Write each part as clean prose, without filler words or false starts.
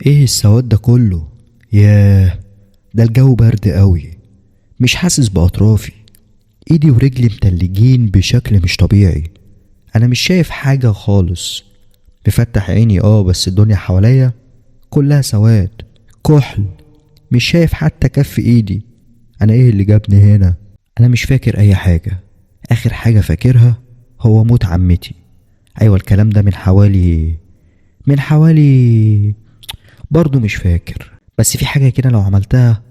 ايه السواد ده كله؟ ياه، ده الجو برد قوي، مش حاسس بأطرافي، ايدي ورجلي متلجين بشكل مش طبيعي، انا مش شايف حاجة خالص. بفتح عيني بس الدنيا حواليا كلها سواد كحل، مش شايف حتى كف ايدي. انا ايه اللي جابني هنا؟ انا مش فاكر اي حاجة. اخر حاجة فاكرها هو موت عمتي. ايوه الكلام ده من حوالي برضو مش فاكر، بس في حاجة كده لو عملتها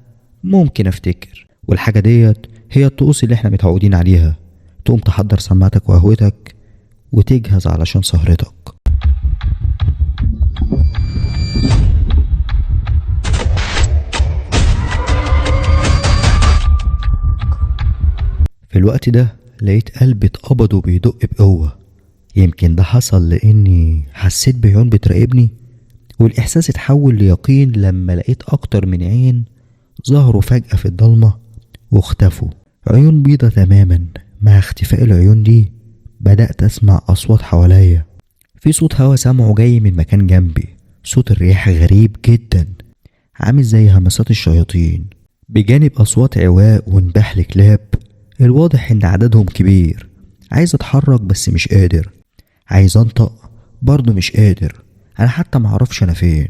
ممكن افتكر، والحاجة ديت هي الطقوس اللي احنا متعودين عليها. تقوم تحضر سماعتك وقهوتك وتجهز علشان سهرتك. في الوقت ده لقيت قلبي اتقبض وبيدق بقوة. يمكن ده حصل لاني حسيت بعيون بتراقبني، والاحساس اتحول ليقين لما لقيت اكتر من عين ظهروا فجأة في الضلمة واختفوا. عيون بيضة تماما. مع اختفاء العيون دي بدأت اسمع اصوات حواليا. في صوت هوا سامعه جاي من مكان جنبي، صوت الرياح غريب جدا عامل زي همسات الشياطين، بجانب اصوات عواء ونباح لكلاب الواضح ان عددهم كبير. عايز اتحرك بس مش قادر، عايز انطق برضه مش قادر، انا حتى معرفش انا فين.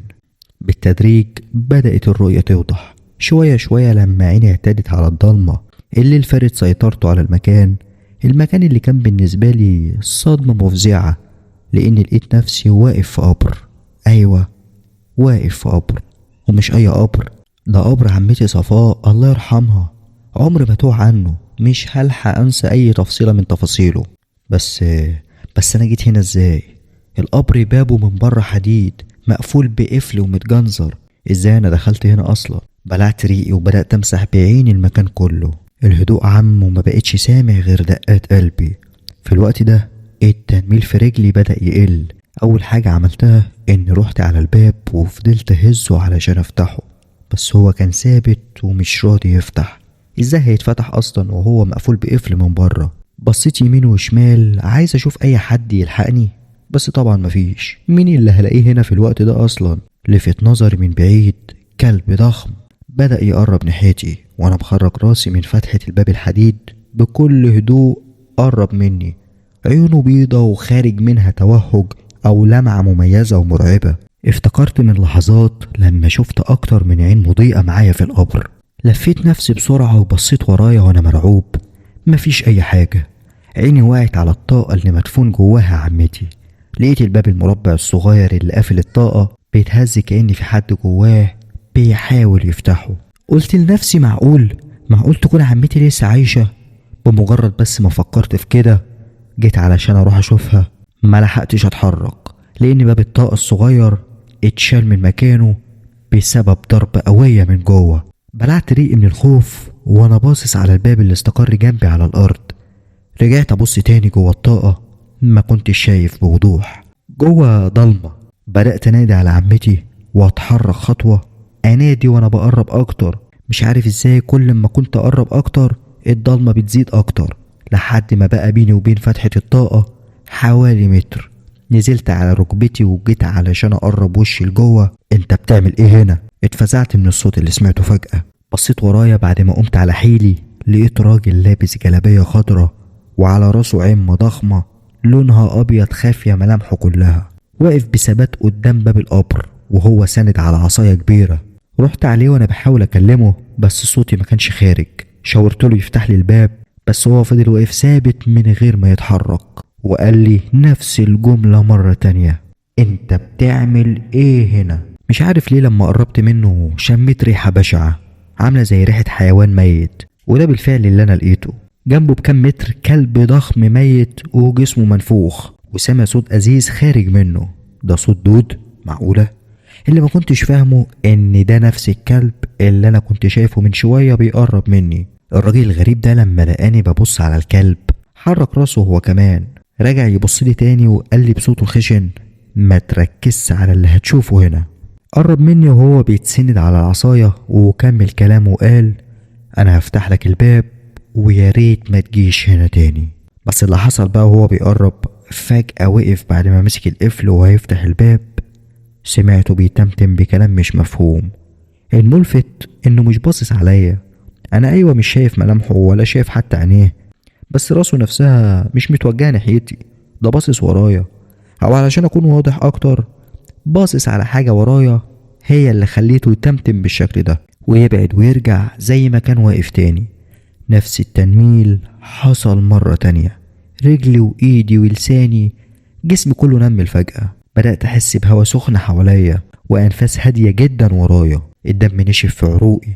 بالتدريج بدأت الرؤية توضح شوية شوية لما عيني اعتادت على الضلمة اللي الفرد سيطرته على المكان. المكان اللي كان بالنسبة لي صدمة مفزعة، لاني لقيت نفسي واقف في قبر. ايوه واقف في قبر، ومش اي قبر، ده قبر عمتي صفاء الله يرحمها. عمري ما توه عنه، مش هلحق انسى اي تفصيلة من تفاصيله. بس انا جيت هنا ازاي؟ القبر بابه من بره حديد مقفول بقفل ومتجنزر، ازاي انا دخلت هنا اصلا؟ بلعت ريقي وبدأت امسح بعيني المكان كله. الهدوء عم وما بقتش سامع غير دقات قلبي. في الوقت ده التنميل في رجلي بدأ يقل. اول حاجة عملتها اني رحت على الباب وفضلت اهزه علشان افتحه، بس هو كان ثابت ومش راضي يفتح. ازاي هيتفتح اصلا وهو مقفول بقفل من بره؟ بصيت يمين وشمال عايز اشوف اي حد يلحقني، بس طبعا مفيش. مين اللي هلاقيه هنا في الوقت ده اصلا؟ لفت نظري من بعيد كلب ضخم بدأ يقرب ناحيتي، وانا مخرج راسي من فتحة الباب الحديد بكل هدوء. قرب مني، عيونه بيضة وخارج منها توهج او لمعة مميزة ومرعبة. افتكرت من لحظات لما شفت اكتر من عين مضيئة معايا في القبر. لفيت نفسي بسرعة وبصيت ورايا وانا مرعوب، مفيش اي حاجة. عيني وقعت على الطاقة اللي مدفون جواها عمتي. لقيت الباب المربع الصغير اللي قافل الطاقة بيتهز كأن في حد جواه بيحاول يفتحه. قلت لنفسي معقول تكون عمتي لسه عايشة؟ بمجرد بس ما فكرت في كده جيت علشان اروح اشوفها. ما لحقتش اتحرك لان باب الطاقة الصغير اتشال من مكانه بسبب ضربة قوية من جوه. بلعت ريقي من الخوف وانا باصص على الباب اللي استقر جنبي على الارض. رجعت ابص تاني جوه الطاقة، ما كنتش شايف بوضوح، جوه ضلمة. بدأت انادي على عمتي واتحرك خطوة، انادي وانا بقرب اكتر. مش عارف ازاي كل ما كنت اقرب اكتر الضلمة بتزيد اكتر، لحد ما بقى بيني وبين فتحة الطاقة حوالي متر. نزلت على ركبتي وجيت علشان اقرب وشي لجوه. انت بتعمل ايه هنا؟ اتفزعت من الصوت اللي سمعته فجأة. بصيت ورايا بعد ما قمت على حيلي، لقيت راجل لابس جلابية خضرة وعلى راسه عمة ضخمة لونها ابيض خافية ملامحه كلها، واقف بثبات قدام باب القبر وهو ساند على عصاية كبيرة. رحت عليه وانا بحاول اكلمه بس صوتي ما كانش خارج. شاورت له يفتح لي الباب بس هو فضل واقف ثابت من غير ما يتحرك، وقال لي نفس الجملة مرة تانية، انت بتعمل ايه هنا؟ مش عارف ليه لما قربت منه شميت ريحة بشعة عاملة زي ريحة حيوان ميت، وده بالفعل اللي انا لقيته. جنبه بكام متر كلب ضخم ميت وجسمه منفوخ، وسامع صوت أزيز خارج منه. ده صوت دود؟ معقولة؟ اللي ما كنتش فاهمه ان ده نفس الكلب اللي انا كنت شايفه من شوية بيقرب مني. الراجل الغريب ده لما لقاني ببص على الكلب حرك راسه هو كمان، رجع يبص لي تاني وقال لي بصوته الخشن، ما تركزش على اللي هتشوفه هنا. قرب مني وهو بيتسند على العصاية وكمل كلامه وقال، انا هفتح لك الباب ويا ريت ما تجيش هنا تاني. بس اللي حصل بقى وهو بيقرب فجأة وقف بعد ما مسك القفل وهيفتح الباب، سمعته بيتمتم بكلام مش مفهوم. الملفت انه مش باصص عليا انا، ايوه مش شايف ملامحه ولا شايف حتى عينيه، بس راسه نفسها مش متوجهه ناحيتي، ده باصص ورايا، او علشان اكون واضح اكتر باصص على حاجة ورايا هي اللي خليته يتمتم بالشكل ده ويبعد ويرجع زي ما كان واقف تاني. نفس التنميل حصل مرة تانية، رجلي وإيدي ولساني جسمي كله نمل فجأة. بدأت أحس بهوا سخن حواليا وأنفاس هادية جدا ورايا، الدم نشف في عروقي،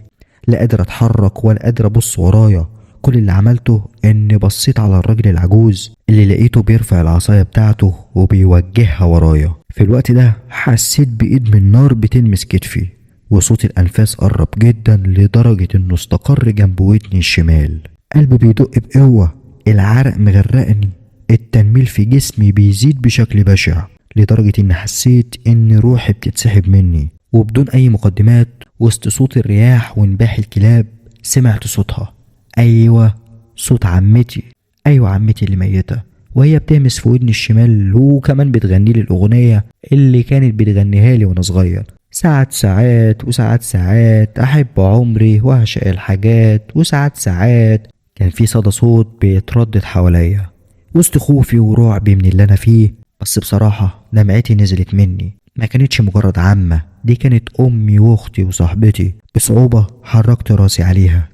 لا قادر أتحرك ولا قادر أبص ورايا. كل اللي عملته إني بصيت على الراجل العجوز اللي لقيته بيرفع العصاية بتاعته وبيوجهها ورايا. في الوقت ده حسيت بإيد من نار بتلمس كتفي، وصوت الأنفاس قرب جدا لدرجة إنه استقر جنب ودني الشمال. قلبي بيدق بقوة، العرق مغرقني، التنميل في جسمي بيزيد بشكل بشع لدرجة إن حسيت إن روحي بتتسحب مني. وبدون أي مقدمات وسط صوت الرياح ونباح الكلاب سمعت صوتها. أيوة صوت عمتي، أيوة عمتي اللي ميتة، وهي بتهمس في ودني الشمال وكمان بتغني لي الأغنية اللي كانت بتغنيها لي وأنا صغير. ساعات ساعات وساعات ساعات أحب عمري وأعشق الحاجات وساعات ساعات. كان في صدى صوت بيتردد حواليا وسط خوفي ورعبي من اللي أنا فيه، بس بصراحة دمعتي نزلت مني. ما كانتش مجرد عمة، دي كانت أمي وأختي وصاحبتي. بصعوبة حركت راسي عليها،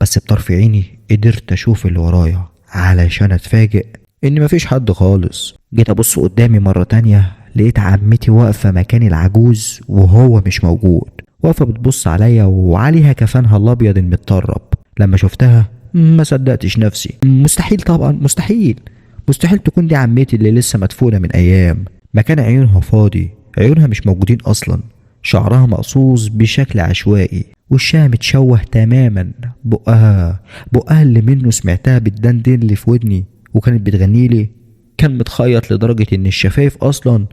بس بطرف عيني قدرت أشوف اللي ورايا علشان أتفاجئ إن مفيش حد خالص. جيت أبص قدامي مرة تانية لقيت عمتي واقفة مكان العجوز وهو مش موجود، واقفة بتبص عليا وعليها كفنها الأبيض المتطرب. لما شفتها ما صدقتش نفسي، مستحيل طبعا، مستحيل مستحيل تكون دي عمتي اللي لسه مدفونة من أيام. مكان عيونها فاضي، عيونها مش موجودين أصلا، شعرها مقصوص بشكل عشوائي، وشها متشوه تماما، بقها اللي منه سمعتها بتدندن اللي في ودني وكانت بتغنيلي كان متخيط لدرجة إن الشفايف أصلا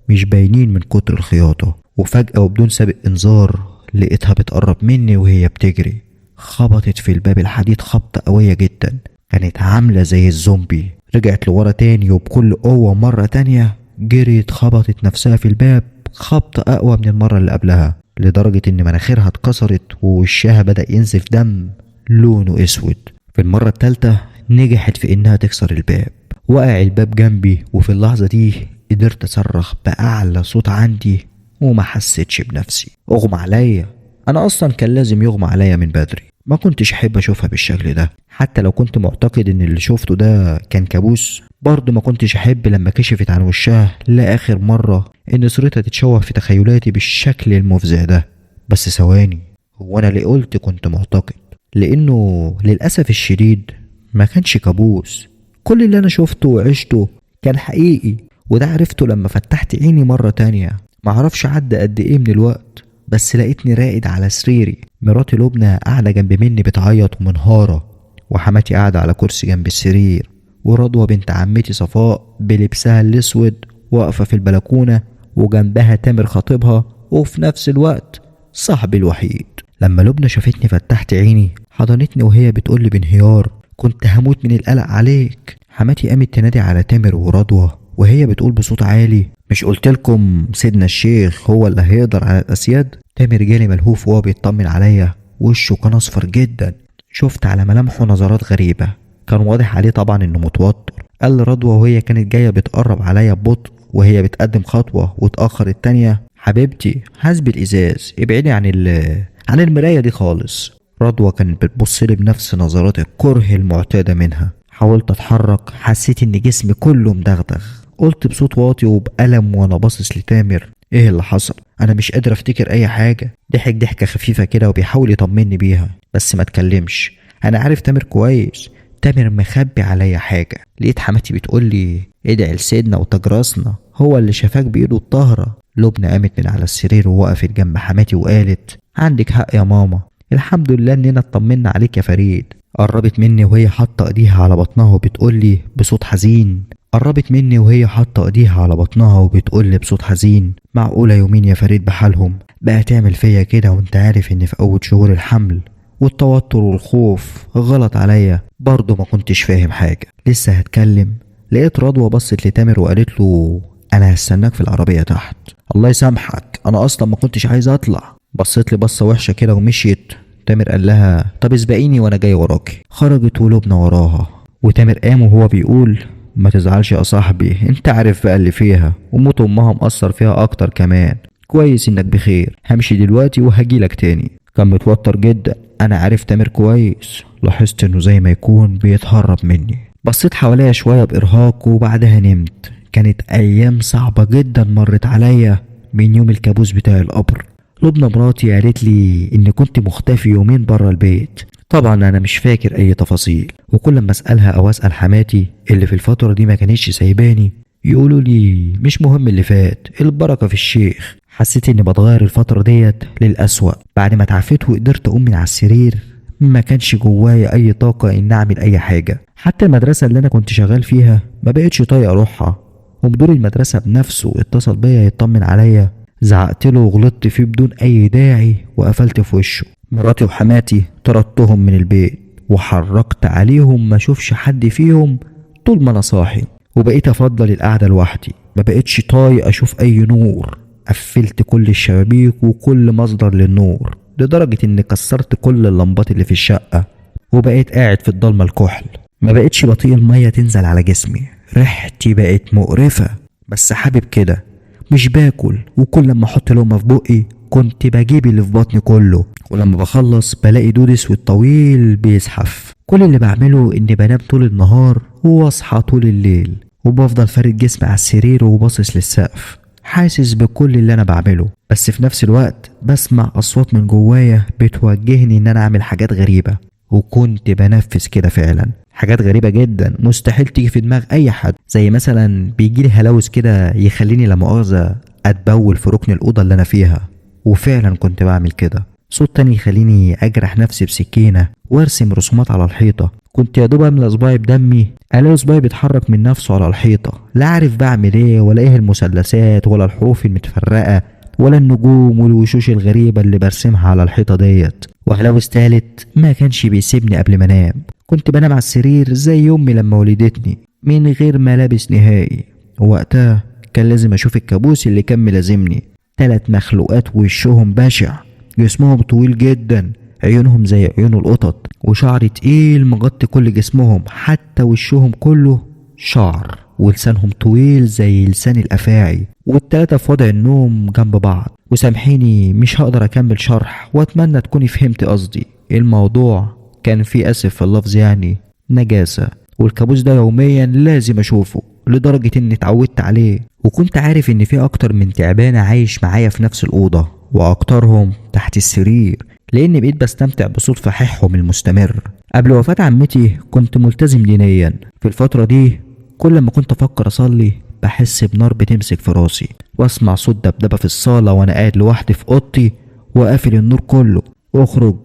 مش باينين من كتر الخياطة. وفجأة وبدون سابق إنذار لقيتها بتقرب مني وهي بتجري، خبطت في الباب الحديد خبطة قوية جدا، كانت عاملة زي الزومبي. رجعت لورا تاني وبكل قوة مرة تانية جريت، خبطت نفسها في الباب خبطة أقوى من المرة اللي قبلها لدرجة إن مناخيرها اتكسرت ووشها بدأ ينزف دم لونه أسود. في المرة التالتة نجحت في إنها تكسر الباب، وقع الباب جنبي، وفي اللحظة دي قدرت أصرخ بأعلى صوت عندي وما حسيتش بنفسي. أغمى عليا، أنا أصلا كان لازم يغمى عليا من بدري، ما كنتش أحب أشوفها بالشكل ده، حتى لو كنت معتقد إن اللي شفته ده كان كابوس برضه ما كنتش أحب لما كشفت عن وشها لآخر مرة إن صورتها تتشوه في تخيلاتي بالشكل المفزع ده. بس ثواني، هو أنا ليه قلت كنت معتقد؟ لأنه للأسف الشديد ما كانش كابوس، كل اللي أنا شفته وعشته كان حقيقي، وده عرفته لما فتحت عيني مرة تانية. معرفش عدى قد إيه من الوقت، بس لقيتني راقد على سريري، مراتي لبنى قاعدة جنب مني بتعيط ومنهارة، وحماتي قاعدة على كرسي جنب السرير، ورضوى بنت عمتي صفاء بلبسها الأسود واقفة في البلكونة وجنبها تامر خطيبها، وفي نفس الوقت صاحبي الوحيد. لما لبنى شافتني فتحت عيني حضنتني وهي بتقولي بانهيار، كنت هموت من القلق عليك. حماتي قامت تنادي على تامر ورضوى وهي بتقول بصوت عالي، مش قلتلكم سيدنا الشيخ هو اللي هيقدر على الأسياد؟ تامر جالي ملهوف وهو بيطمن عليا، وشه كان اصفر جدا، شفت على ملامحه نظرات غريبة، كان واضح عليه طبعا انه متوتر. قال رضوى وهي كانت جاية بتقرب عليا ببطء وهي بتقدم خطوة وتأخر التانية، حبيبتي حاسبي الإزاز، ابعدي عن المراية دي خالص. رضوى كانت بتبص لي بنفس نظرات الكره المعتادة منها. حاولت اتحرك، حسيت ان جسمي كله مدغدغ. قلت بصوت واطي وبألم وانا باصص لتامر، ايه اللي حصل؟ انا مش قادر افتكر اي حاجة. ضحك ضحكة خفيفة كده وبيحاول يطمني بيها، بس ما اتكلمش. انا عارف تامر كويس، تامر مخبي عليا حاجة. لقيت حماتي بتقولي ادعي لسيدنا وتجرسنا، هو اللي شافاك بايده الطاهرة. لبنى قامت من على السرير ووقفت جنب حماتي وقالت، عندك حق يا ماما، الحمد لله اننا اطمنا عليك يا فريد. قربت مني وهي حاطه ايديها على بطنها وبتقولي بصوت حزين، قربت مني وهي حاطه ايديها على بطنها وبتقولي بصوت حزين، معقولة يومين يا فريد بحالهم بقى تعمل فيا كده وانت عارف ان في اول شهور الحمل والتوتر والخوف غلط عليا؟ برضه ما كنتش فاهم حاجة. لسه هتكلم لقيت رضوى بصت لتامر وقالت له، انا هستناك في العربية تحت. الله يسامحك، انا اصلا ما كنتش عايز اطلع. بصيت لي بصة وحشة كده ومشيت. تامر قال لها طب اسبقيني وانا جاي وراكي. خرجت ولبنى وراها، وتامر قام وهو بيقول ما تزعلش يا صاحبي، انت عارف بقى اللي فيها، وموت امها مأثر فيها اكتر كمان. كويس انك بخير، همشي دلوقتي وهجيلك تاني. كان متوتر جدا، انا عارف تامر كويس، لاحظت انه زي ما يكون بيتهرب مني. بصيت حواليا شوية بارهاق وبعدها نمت. كانت ايام صعبة جدا مرت عليا من يوم الكابوس بتاع القبر. لبنى مراتي قالت لي ان كنت مختفي يومين برا البيت، طبعا انا مش فاكر اي تفاصيل، وكل ما اسالها او اسال حماتي اللي في الفترة دي ما كانتش سايباني يقولوا لي مش مهم اللي فات، البركة في الشيخ. حسيت اني بتغير الفترة ديت للأسوأ. بعد ما اتعافيت وقدرت اقوم من على السرير ما كانش جوايا اي طاقة ان اعمل اي حاجة. حتى المدرسة اللي انا كنت شغال فيها ما بقتش طايق اروحها، ومدير المدرسة بنفسه اتصل بيا يطمن عليا، زعقت له وغلطت فيه بدون اي داعي وقفلت في وشه. مراتي وحماتي طردتهم من البيت وحركت عليهم ما اشوفش حد فيهم طول ما انا صاحي، وبقيت افضل القعدة لوحدي، ما بقتش طايق اشوف اي نور. قفلت كل الشبابيك وكل مصدر للنور، لدرجة اني كسرت كل اللمبات اللي في الشقة، وبقيت قاعد في الضلمة الكحل. ما بقتش بطيق المية تنزل على جسمي، ريحتي بقت مقرفة، بس حابب كده. مش باكل، وكل لما احط لقمة في بقي كنت بجيب اللي في بطني كله، ولما بخلص بلاقي دود اسود طويل بيزحف. كل اللي بعمله اني بنام طول النهار واصحى طول الليل، وبفضل فارد جسمي على السرير وباصص للسقف، حاسس بكل اللي انا بعمله، بس في نفس الوقت بسمع اصوات من جوايا بتوجهني ان انا اعمل حاجات غريبة، وكنت بنفذ كده فعلا. حاجات غريبة جدا مستحيل تيجي في دماغ اي حد، زي مثلا بيجيلي هلاوس كده يخليني لا مؤاخذة اتبول في ركن الأوضة اللي انا فيها، وفعلا كنت بعمل كده. صوت تاني يخليني اجرح نفسي بسكينة وارسم رسومات على الحيطة، كنت يا دوب املى صباعي بدمي الاقي صباعي بيتحرك من نفسه على الحيطة، لا عارف بعمل ايه ولا ايه المثلثات ولا الحروف المتفرقة ولا النجوم والوشوش الغريبة اللي برسمها على الحيطة ديت. وهلاوس تالت ما كانش بيسيبني قبل ما انام، كنت بنام على السرير زي امي لما ولدتني من غير ملابس نهائي، ووقتها كان لازم اشوف الكابوس اللي كان ملازمني. 3 مخلوقات وشهم بشع، جسمهم طويل جدا، عيونهم زي عيون القطط، وشعر تقيل مغطي كل جسمهم، حتى وشهم كله شعر، ولسانهم طويل زي لسان الافاعي، والتلاتة في وضع النوم جنب بعض. وسامحيني مش هقدر اكمل شرح، واتمنى تكوني فهمتي قصدي. الموضوع كان فيه اسف في اللفظ يعني نجاسة، والكابوس ده يوميا لازم اشوفه لدرجة اني اتعودت عليه، وكنت عارف ان في اكتر من تعبانة عايش معايا في نفس الأوضة، واكترهم تحت السرير، لاني بقيت بستمتع بصوت فحيحهم المستمر. قبل وفاة عمتي كنت ملتزم دينيا. في الفترة دي كل ما كنت افكر اصلي بحس بنار بتمسك في راسي، واسمع صوت دبدبة في الصالة وانا قاعد لوحدي في اوضتي وقافل النور كله، واخرج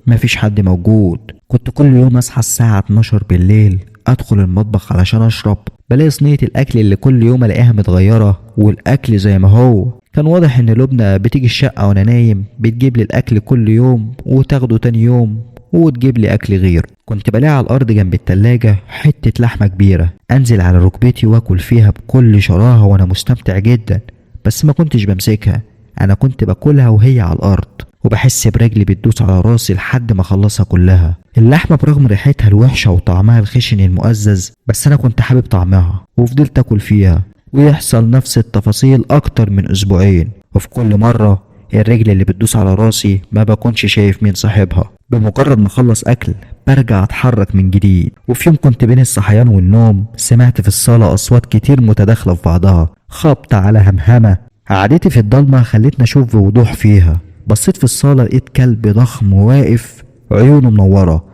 مفيش حد موجود. كنت كل يوم اصحى الساعة 12 بالليل ادخل المطبخ علشان اشرب، بلاقي صينية الاكل اللي كل يوم الاقيها متغيرة والاكل زي ما هو. كان واضح ان لبنى بتيجي الشقة وانا نايم، بتجيب لي الاكل كل يوم وتاخده تاني يوم وتجيب لي اكل غيره. كنت بلاقي على الارض جنب التلاجة حتة لحمة كبيرة، انزل على ركبتي واكل فيها بكل شراهة وانا مستمتع جدا، بس ما كنتش بمسكها، انا كنت باكلها وهي على الارض، وبحس برجلي بتدوس على راسي لحد ما اخلصها كلها. اللحمة برغم ريحتها الوحشة وطعمها الخشن المؤزز، بس انا كنت حابب طعمها وفضلت اكل فيها. ويحصل نفس التفاصيل اكتر من اسبوعين، وفي كل مرة الرجل اللي بتدوس على راسي ما بكونش شايف مين صاحبها. بمجرد ما اخلص اكل برجع اتحرك من جديد. وفي يوم كنت بين الصحيان والنوم سمعت في الصالة اصوات كتير متداخلة في بعضها، خبط على همهمة. قعدتي في الضلمة خلتني اشوف بوضوح فيها. بصيت في الصالة لقيت كلب ضخم واقف عيونه منورة،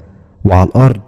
وعلى الارض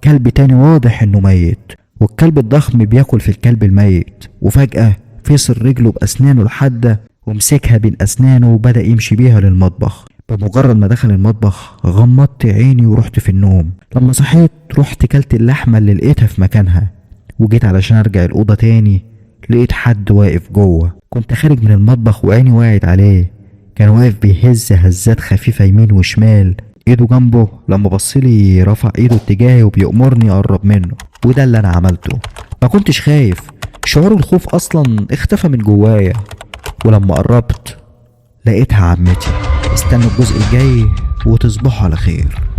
كلب تاني واضح انه ميت، والكلب الضخم بياكل في الكلب الميت. وفجأة فصل رجله بأسنانه الحادة ومسكها بين أسنانه وبدأ يمشي بيها للمطبخ. بمجرد ما دخل المطبخ غمضت عيني ورحت في النوم. لما صحيت رحت كلت اللحمة اللي لقيتها في مكانها، وجيت علشان أرجع الأوضة تاني لقيت حد واقف جوه. كنت خارج من المطبخ وعيني وقعت عليه، كان واقف بيهز هزات خفيفة يمين وشمال، ايده جنبه. لما بصلي رفع ايده اتجاهي وبيأمرني اقرب منه، وده اللي انا عملته. ما كنتش خايف، شعور الخوف اصلا اختفى من جوايا. ولما قربت لقيتها عمتي. استنوا الجزء الجاي وتصبحوا على خير.